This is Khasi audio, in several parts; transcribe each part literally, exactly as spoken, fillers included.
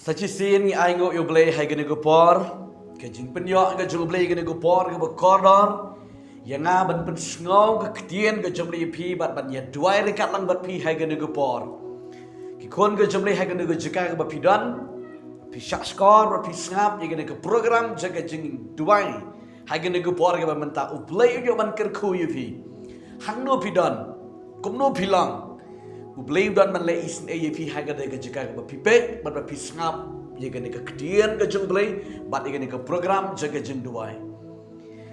Sa shisien ngi ai nguh ïa U Blei ha kane ka por. Ka jingpynïoh ka jong U Blei ha kane ka por kaba kordor. Ïa nga ban pynsngew ka ktien ka jong U Blei ïa phi bad ban ïa duwai ryngkat lang bad phi ha kane ka por. Ki khun ka jong U Blei ha kane ka jaka kaba phi don. Phi shah shkor bad phi sngap ïa kane ka program jong ka jingduwai. Ha kane ka por kaba mynta U Blei u ïoh ban kyrkhu ïa phi. Hangno phi don, kumno phi long, U Blei u don ban leh isynei ïa phi ha kane ka jaka kaba phi peit bad ba phi sngap ïa kane ka ktien ka jong U Blei bad ïa kane ka program jong ka jingduwai.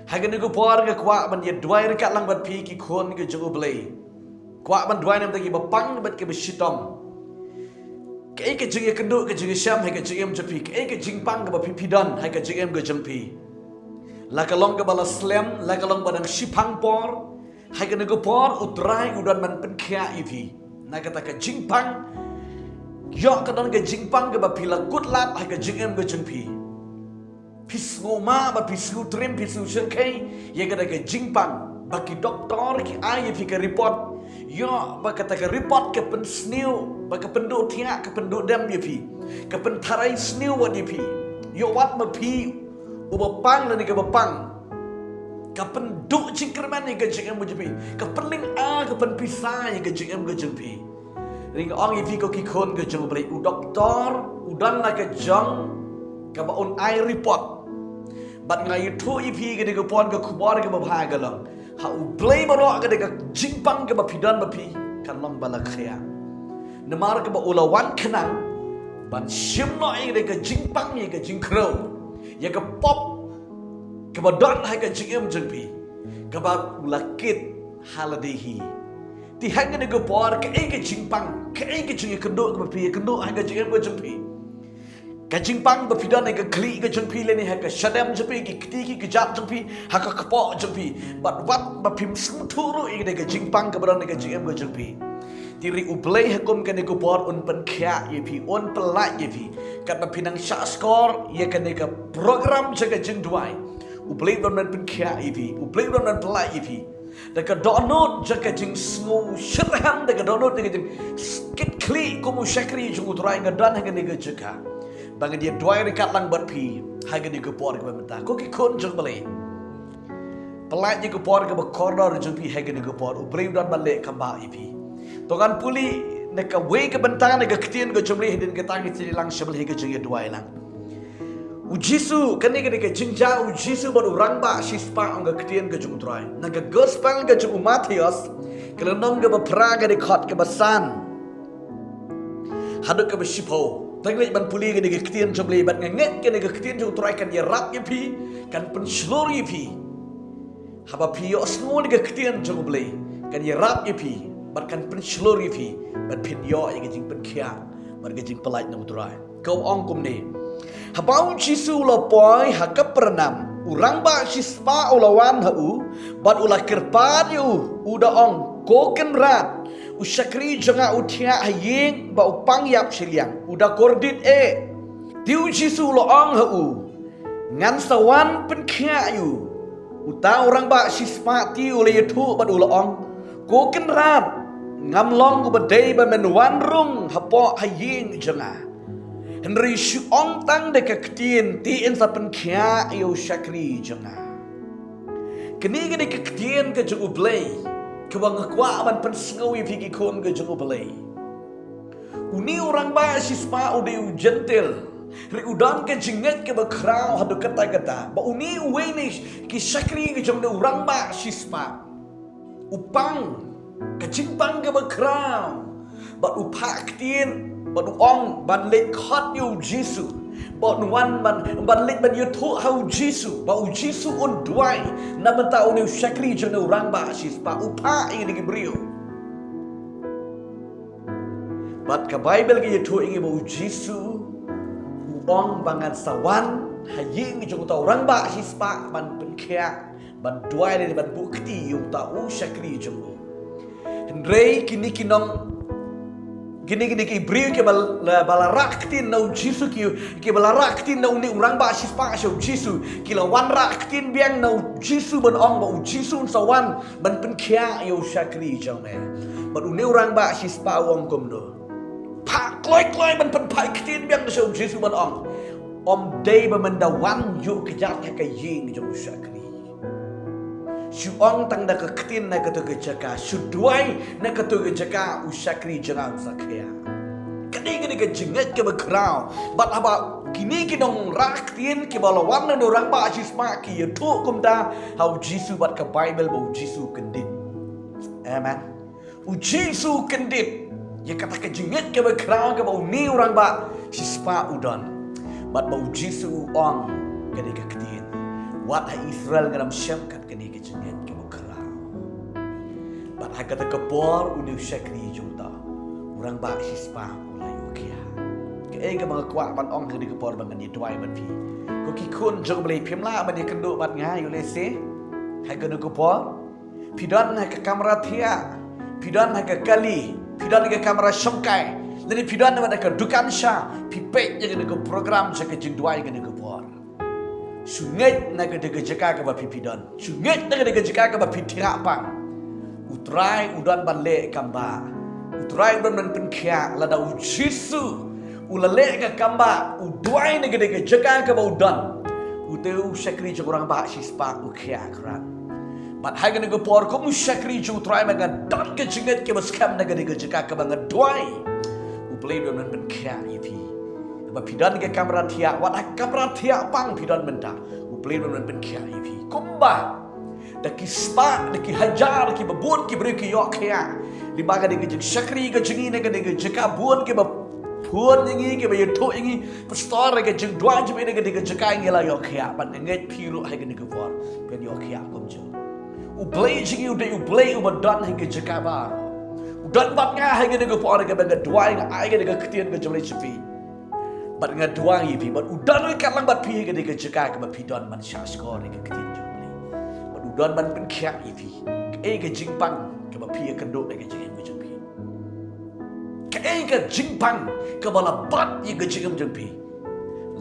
Ha kane ka por nga kwah ban ïa duwai ryngkat lang bad phi ki khun ka jong U Blei. Kwah ban duwai namar kiba pang bad kiba shitom. Kaei ka jingïakynduh ka jingïashem ha ka jingim jong phi, kaei ka jingpang kaba phi phi don ha ka jingim ka jong phi. La ka long kaba la slem, la ka long ba dang shiphang por. Ha kane ka por U Trai u don ban pynkhiah ïa phi. Na kata ka jingpang, ïoh ka don ka jingpang kaba phi la kut lad ha ka jingim ka jong phi. Phi sngewma ba phi sngewtriem, phi sngewshyrkhei ïa kata ka jingpang ba ki doktor ki ai ïa phi ka report. Ïoh ba kata ka report ka pynsniew, ba ka pynduh thiah, ka pynduh dem ïa phi, ka pyntharai sniew wat ïa phi. Ïoh wat ma phi uba pang lane kaba pang, ka pynduh jingkyrmen ïa ka jingim ka jong phi, ka pynlyngngoh, ka pynpisa ïa ka jingim ka jong phi. Hynrei nga ong ïa phi ko ki khun ka jong U Blei, u doktor u don la ka jong kaba un ai report. Bad nga ïathuh ïa phi kane ka por ka khubor kaba bha ka long, ha U Blei baroh kane ka jingpang kaba phi don bad phi kan long ba la khia. Namar kaba u la wan khnang ban shim noh ïa kane ka jingpang, ïa ka jingkhrew, ïa ka pop kaba don ha ka jingim jong phi, kaba u la kit ha lade hi. Te ha kane ka por kaei ka jingpang, kaei ka jingïakynduh kaba phi ïakynduh ha ka jingim ka jong phi? Ka jingpang ba phi don ha ka khlieh ka jong phi lane ha ka shadem jong phi, ki kti ki kjat jong phi, ha ka kpoh jong phi. Bad wat ba phim sngewthuh ruh ïa kane ka jingpang kaba don ha ka jingim ka jong phi. Te hynrei U Blei ha kum kane ka por un pynkhiah ïa phi, un pyllait ïa phi. Katba phi nang shah shkor ïa kane ka program jong ka jingduwai, U Blei u don ban pynkhiah ïa phi, U Blei u don ban pyllait ïa phi. Da ka dohnud jong ka jingsngewsyrhem, da ka dohnud jong ka jingkitkhlieh kum u shakri jong U Trai nga don ha kane ka jaka ba ngan ïa duwai ryngkat lang bad phi ha kane ka por kaba mynta. Ko ki khun jong U Blei, pyllait ïa ka por kaba kordor jong phi ha kane ka por, U Blei u don ban leh kambah ïa phi. To ngan pule na kawei ka bynta na ka ktien ka jong U Blei hadien kata ngin sa ïalang sha Blei ha ka jingïaduwai lang. U Jisu, kane ka dei ka jingjia U Jisu bad u rangbah shispah, ong ka ktien ka jong U Trai. Na ka gospel ka jong u Mathaios, ka lynnong kaba phra, ka dkhot kaba san haduh kaba shiphew. Te ngin leit ban pule kane ka ktien jong U Blei bad nga ngeit kane ka ktien jong U Trai kan ïarap ïa phi, kan pynshlur ïa phi. Haba phi ïohsngew ïa ka ktien jong U Blei, kan ïarap ïa phi bad kan pynshlur ïa phi ban phin ïoh ïa ka jingpynkhiah bad ka jingpyllait na U Trai. Ka ong kumne: Haba U Jisu u la poi ha Kapernaum, u rangbah shispah u la wan ha u bad u la kyrpad ïa u, u da ong, Ko Kynrad, u shakri jong nga u thiah ha ïing bad u pang ïap shiliang, u da kordit eh. Te U Jisu u la ong ha u, Ngan sa wan pynkhiah ïa u. Uta u rangbah shispah te u la ïathuh bad u la ong, Ko Kynrad, ngam long uba dei ba men wan rung hapoh ha ïing jong nga. Hynrei shu ong tang da ka ktien te yn sa pynkhiah ïa u shakri jong nga. Kane ka dei ka ktien ka jong U Blei kaba nga kwah ban pynsngew ïa phi ki khun ka jong U Blei. Une u rangbah shispah u dei u Jentil. Hynrei u don ka jingngeit kaba khraw haduh katta katta ba une uwei na ki shakri ka jong une u rangbah shispah u pang ka jingpang kaba khraw bad u phah ktien bad u ong ban leit khot ïa U Jisu, bad wan ban, ban leit ban ïathuh ha U Jisu ba U Jisu un duwai na bynta une u shakri jong une u rangbah shispah, u phah ïa kine ki briew. Bad ka Baibl ka ïathuh ïa ngi ba U Jisu u ong ba ngan sa wan ha ïing jong uta u rangbah shispah ban pynkhiah, ban duwai lane ban buh kti ïa uta u shakri jong u. Hynrei kine ki nong, kine, kine ki briew kiba la, ba la rah ktien na U Jisu, ki, kiba la rah ktien na une u rangbah shispah sha U Jisu, ki la wanrah ktien biang na U Jisu ban ong ba U Jisu un sa wan ban pynkhiah ïa u shakri jong me. Bad une u rangbah shispah u ong kumno? Phah kloi kloi ban pynphai ktien biang sha u Jisu ban ong, ym dei ba men da wan ïuh kjat ha ka ïing jong u shakri. Shu ong tang da ka ktien na kato ka jaka, shu duwai na kato ka jaka, u shakri jong nga u sa khia. Kane kane ka jingngeit kaba khraw. Bad haba kine ki nongrah ktien kiba la wan na u rangbah shispah ki ïathuh kumta ha u Jisu bad ka Baibl ba u Jisu u kyndit. Amen. U Jisu u kyndit ïa kata ka jingngeit kaba khraw kaba une u rangbah shispah u don. Bad ba u Jisu u ong kane ka ktien, wat ha Israel ngan ym shem kat kane ka jingngeit kaba khraw. Bad ha kata ka por une u shakri jong uta u rangbah shispah u la ïoh khia. Kaei kaba nga kwah ban ong ha kane ka por ba ngan ïa duwai bad phi, ko ki khun jong U Blei, phim lah ban ïakynduh bad nga ïa u lehse ha kane ka por? Phi don ha ka kamra thiah, phi don ha ka kali, phi don ha ka kamra shongkai, lane phi don ha ka dukan sha, phi peit ïa kane ka program sha ka jingduwai kane ka por. Shu ngeit na kane ka jaka kaba phi phi don. Shu ngeit na kane ka jaka kaba phi thiah pang. U Trai u don ban leh kam ba. U Trai u don ban pynkhiah lada u Jisu u la leh ka kam ba, u duwai na kane ka jaka kaba u don. Ute u shakri jong u rangbah shispah u khia khrat. Bad ha kane ka por kum u shakri jong u Trai, ma nga don ka jingngeit kaba skhem na kane ka jaka kaba nga duwai, U Blei u don ban pynkhiah ïa phi. Ba phi don ha ka kamra thiah, wat ha ka kamra thiah pang phi don mynta, U Blei u don ban pynkhiah ïa phi. Kumba da ki spah, da ki hajar, ki babun ki briew ki ïoh khia. Lyngba kane ka jingshakri ka jong ngi na kane ka jaka, bun kiba phone ïa ngi, kiba ïathuh ïa ngi, Pastor, ka jingduwai jong me na kane ka jaka ngi la ïoh khia. Bad nga ngeit phi ruh ha kane ka por phin ïoh khia kumjuh. U Blei jong ngi u dei U Blei uba don ha ka jaka baroh. U don bad nga ha kane ka por, kaba nga duwai, nga ai kane ka ktien ka jong U Blei sha phi. Bad nga duwai ïa phi, bad u don ruh katlang bad phi ha kane ka jaka kaba phi don ban shah shkor ïa ka ktien jong U Blei. Bad u don ban pynkhiah ïa phi. Kaei ka jingpang kaba phi ïakynduh ïa ka jingim ka jong phi? Kaei ka jingpang kaba la bat ïa ka jingim jong phi?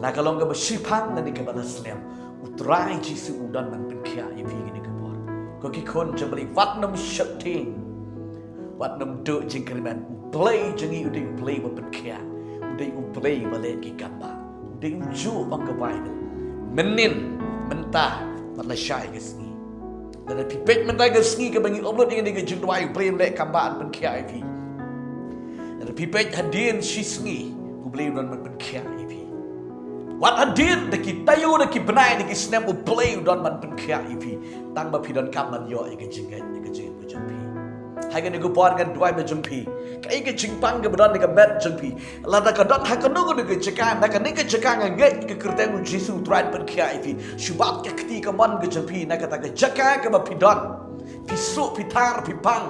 La ka long kaba shiphang lane kaba la slem, U Trai Jisu u don ban pynkhiah ïa phi kane ka por. Ko ki khun jong U Blei, wat nym sheptieng. Wat nym duh jingkyrmen. U Blei jong ngi u dei U Blei ba pynkhiah. U dei U Blei ba leh ki kam ba. U dei u juh, ong ka Baibl. Mynnin, mynta, bad lashai ka sngi. Lada phi peit mynta ka sngi kaba ngi upload ïa kane ka jingduwai, U Blei u leh kam ba ban pynkhiah ïa phi. Lada phi peit hadien shi sngi, U Blei u don ban pynkhiah ïa phi. Wat hadien, da ki taïew, da ki bnai, da ki snem, U Blei u don ban pynkhiah ïa phi. Tang ba phi donkam ban ïoh ïa ka jingngeit, ïa ka jingngeit ka jong phi. Ha kane ka por ngan duwai ba jong phi. Kaei ka jingpang kaba don ha ka met jong phi? Lada ka don ha kano kano ka jaka, na kane ka jaka nga ngeit ka kyrteng U Jisu u Trai un pynkhiah ïa phi. Shu bat ka kti kamon ka jong phi na kata ka jaka kaba phi don. Phi suk, phi thar, phi pang.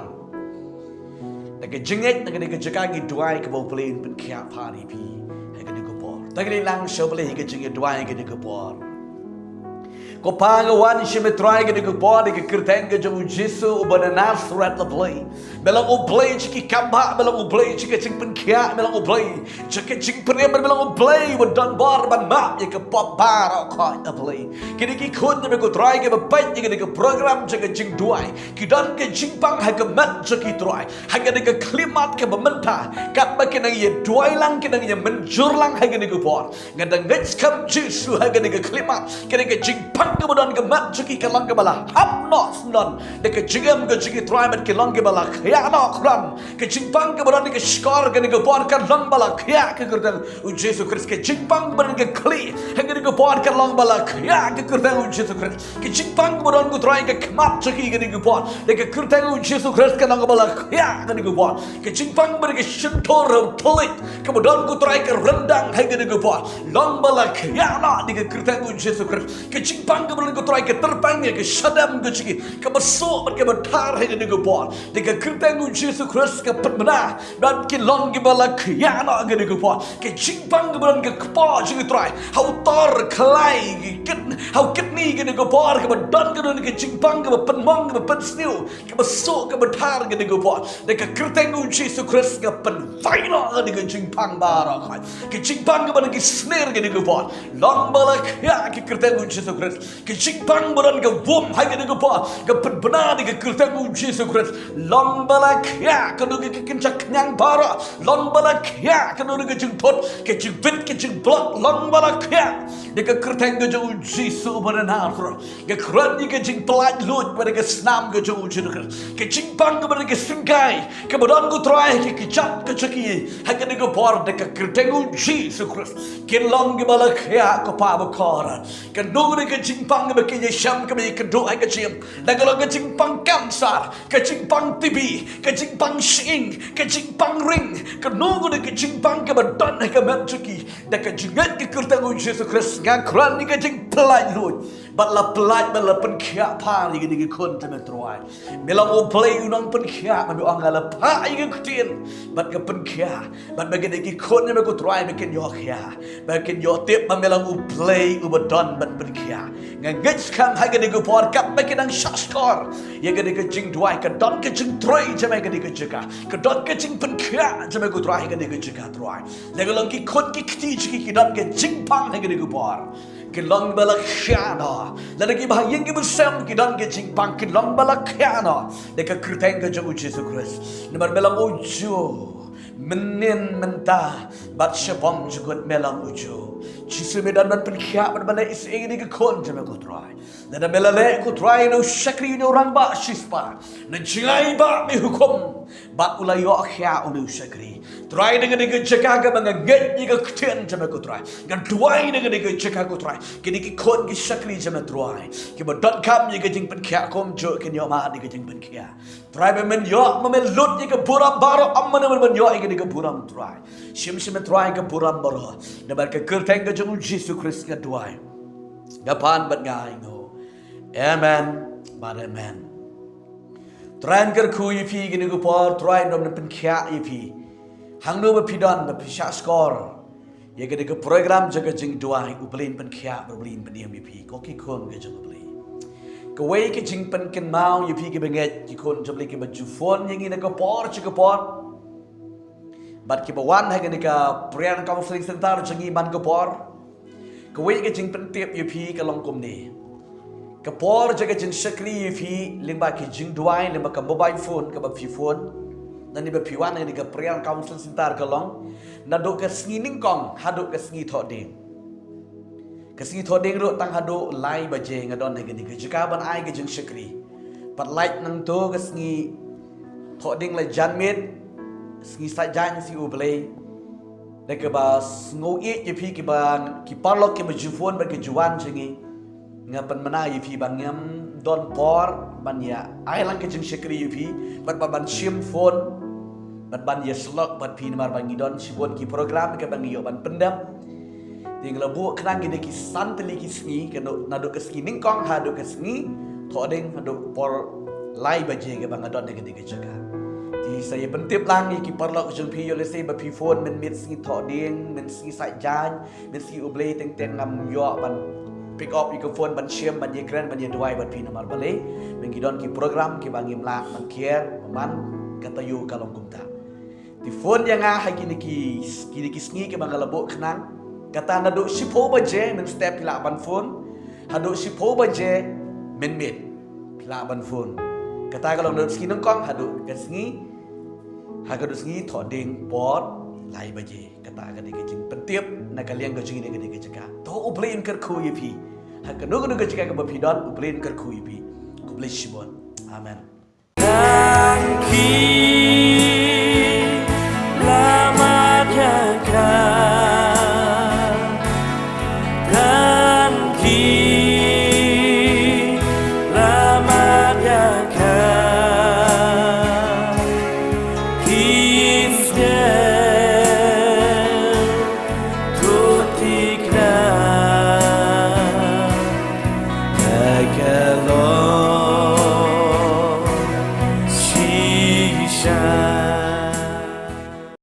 Na ka jingngeit, na kane ka jaka ngi duwai kaba U Blei un pynkhiah pha ïa phi ha kane ka por. To ngin ïalang sha U Blei ha ka jingduwai ha kane ka por. Ko Pa, nga wan sha me Trai ha kane ka por, ha ka kyrteng ka jong U Jisu uba na Nasareth, la Blei. Me long U Blei jong ki kam ba, me long U Blei jong ka jingpynkhiah, me long U Blei jong ka jingpynim, me long U Blei uba don bor ban map ïa ka pop baroh khoit, la Blei. Kine ki khun jong me ko Trai kiba peit ïa kane ka program jong ka jingduwai, ki don ka jingpang ha ka met jong ki Trai. Ha kane ka khyllipmat kaba mynta, katba ki nang ïa duwai lang, ki nang ïa mynjur lang ha kane ka por. Nga dang ngeit skhem Jisu ha kane ka khyllipmat, kane ka jingpang kaba don ha ka met jong ki ka long kaba la hap noh syndon da ka jingim ka jong ki Trai, bad ki long kiba la khiah noh khram. Ka jingpang kaba don ha ka shkor kane ka por ka long ba la khiah ha ka kyrteng U Jisu Khrist. Ka jingpang kaba don ha ka khlieh ha kane ka por ka long ba la khiah ha ka kyrteng U Jisu Khrist. Ka jingpang kaba don ko Trai ha ka khmat jong ki ha kane ka por, ha ka kyrteng U Jisu Khrist ka long ba la khiah ha kane ka por. Ka jingpang kaba don ha ka shyntur thylliej kaba don ko Trai ka ryndang ha kane ka por, long ba la khiah noh ha ka kyrteng U Jisu Khrist. Ka jingpang kaba don ko Trai ka tyrpeng ïa ka shadem ka jong ki kaba suk bad kaba thar ha kane ka por, ha ka kyrteng U Jisu Khrist ka pynbna. Bad ki long kiba la khiah noh ha kane ka por. Ka jingpang kaba don ha ka kpoh jong ki Trai, ha u tor khlai ki kit, ha u kidney ha kane ka por, kaba don, ka don ka jingpang kaba pynmong, kaba pynsniew, kaba suk, kaba thar ha kane ka por, da ka kyrteng U Jisu Khrist nga pynwai noh ha kane ka jingpang baroh khoit. Ka jingpang kaba don ha ki sner ha kane ka por, long ba la khiah ha ka kyrteng U Jisu Khrist. Ka jingpang ba don ka wom ha kane ka por, ka pynbna da ka kyrteng u Jisu Khrist. Long ba la khiah kano ka kynja khñiang baroh, long ba la khiah kano ka jingthut, ka jingbit ka jingblok, long ba la khiah da ka kyrteng ka jong u Jisu ba na Nasareth. Nga kren ïa ka jingpyllait luid bad ka snam ka jong u Jisu Khrist. Ka jingpang kaba da ka syngkai, kaba don ko Trai ha ka kjat ka jong ki ha kane ka por, da ka kyrteng u Jisu Khrist. Kin long kiba la khiah ko Pa bakordor. Kano kano ka jingpang kaba ki ïashem kaba ïakynduh ha ka jingim, da ka long ka jingpang cancer, ka jingpang T B, ka jingpang shyieng, ka jingpang ring, kano kano ka jingpang kaba don ha ka met jong ki, da ka jingngeit ka kyrteng u Jisu Khrist nga kren ïa ka jingpyllait luid. Bad la pyllait bad la pynkhiah pha ïa kine ki khun jong me Trai. Me long U Blei u nongpynkhiah, ba me ong la phah ïa ka ktien bad ka pynkhiah. Bad ba kine ki khun jong me ko Trai me kin ïoh khiah, ba kin ïoh tip ba me long U Blei uba don ban pynkhiah. Nga ngeit skhem ha kane ka por katba ki dang shahshkor ïa kane ka jingduwai, ka don ka jingtrei jong me ha kane ka jaka, ka don ka jingpynkhiah jong me ko Trai ha kane ka jaka Trai. Lada ka long ki khun ki kti jong ki ki don ka jingpang ha kane ka por, kin long ba la khiah noh. Lada kiba ha ïing kiba sem ki don ka jingpang, kin long ba la khiah noh da ka kyrteng ka jong u Jisu Khrist. Namar me long ujuh, mynnin, mynta bad shaphang jukut me long ujuh. Jisu me don ban pynkhiah bad ban leh ïa ki khun jong me ko Trai. Lada me la leh ko Trai, une u shakri, une u rangbah shispah, na jngai ba me hukum bad u la ïoh khiah une u shakri. Trai, na kane ka jaka kaba nga ngeit ïa ka ktien jong me ko Trai, nga duwai na kane ka jaka ko Trai, kine ki khun ki shakri jong me Trai, kiba donkam ïa ka jingpynkhiah kumjuh kin ïoh mad ïa ka jingpynkhiah. Trai, ba men ïoh, ba men lut ïa ka burom baroh, ym mano ba men ïoh ïa kane ka burom Trai. Shim, shim Trai ka burom baroh. Namar ka kyrteng ka jong u Jisu Khrist nga duwai, nga pan bad nga ainguh. Amen bad amen. Trai, ngi kyrkhu ïa phi kine ki por, Trai, nym pynkhiah ïa phi. Hangno ba phi don ba phi shahshkor ïa kane ka program jong ka jingduwai, U Blei un pynkhiah, U Blei un pynim ïa phi ko ki khun ka jong U Blei. Kawei ka jingpynkynmaw ïa phi kiba ngeit, ki khun jong U Blei kiba ju phone ïa ngi na ka por sha ka por, bad kiba wan ha kane ka prayer counseling center jong ngi man ka por. Kawei ka jingpyntip ïa phi ka long kumne. Ka por jong ka jingshakri ïa phi lyngba ki jingduwai, lyngba ka mobile phone kaba phi phone, nangne ba phi wan ha kane ka prayer counseling center ka long naduh ka sngi nyngkong haduh ka sngi thohdieng. Ka sngi thohdieng ruh tang haduh lai baje nga don ha kane ka jaka ban ai ka jingshakri. Pat lait nangto ka sngi thohdieng la janmiet, sngi Saitjaiñ, sngi U Blei. Da kaba sngewbha ïa phi kiba, ki paralok kiba ju phone bad ki ju wan jong ngi, nga pynbna ïa phi ba ngim don por ban ïa ai lang ka jingshakri ïa phi, bad ban, ban shim phone, bad ban ïa sylloh bad phi namar ba ngi don shibun ki program kaba ngi ïoh ban pyndep. Te nga la buh khnang kine ki san tylli ki sngi, ka naduh, naduh ka sngi nyngkong haduh ka sngi thohdieng, haduh por lai baje kaba nga don ha kane ka jaka. Te sa ïa pyntip lang ïa ki paralok jong phi, ïoh lehse ba phi phone mynmiet sngi thohdieng, mynmiet sngi Saitjaiñ, mynmiet sngi U Blei, teng teng ngam ïoh ban pick up ïa ka phone ban shim, ban ïakren, ban ïaduwai bad phi namar balei, ba ngi don ki program kiba ngim lah ban kiar man ka taïew, ka long kumta. Te phone ïa nga ha kine ki, kine ki sngi kiba nga la buh khnang. Kata naduh shiphew baje mynstep phi lah ban phone, haduh shiphew baje mynmiet phi lah ban phone. Kata ka long naduh sngi nyngkong haduh ka sngi, ha kaduh sngi thohdieng por lai baje. Kata ka dei ka jingpyntip na ka liang ka jong ngi na kane ka jaka. To U Blei un kyrkhu ïa phi ha kano kano ka jaka kaba phi don, U Blei un kyrkhu ïa phi. Khublei shibun. Amen. Thank you.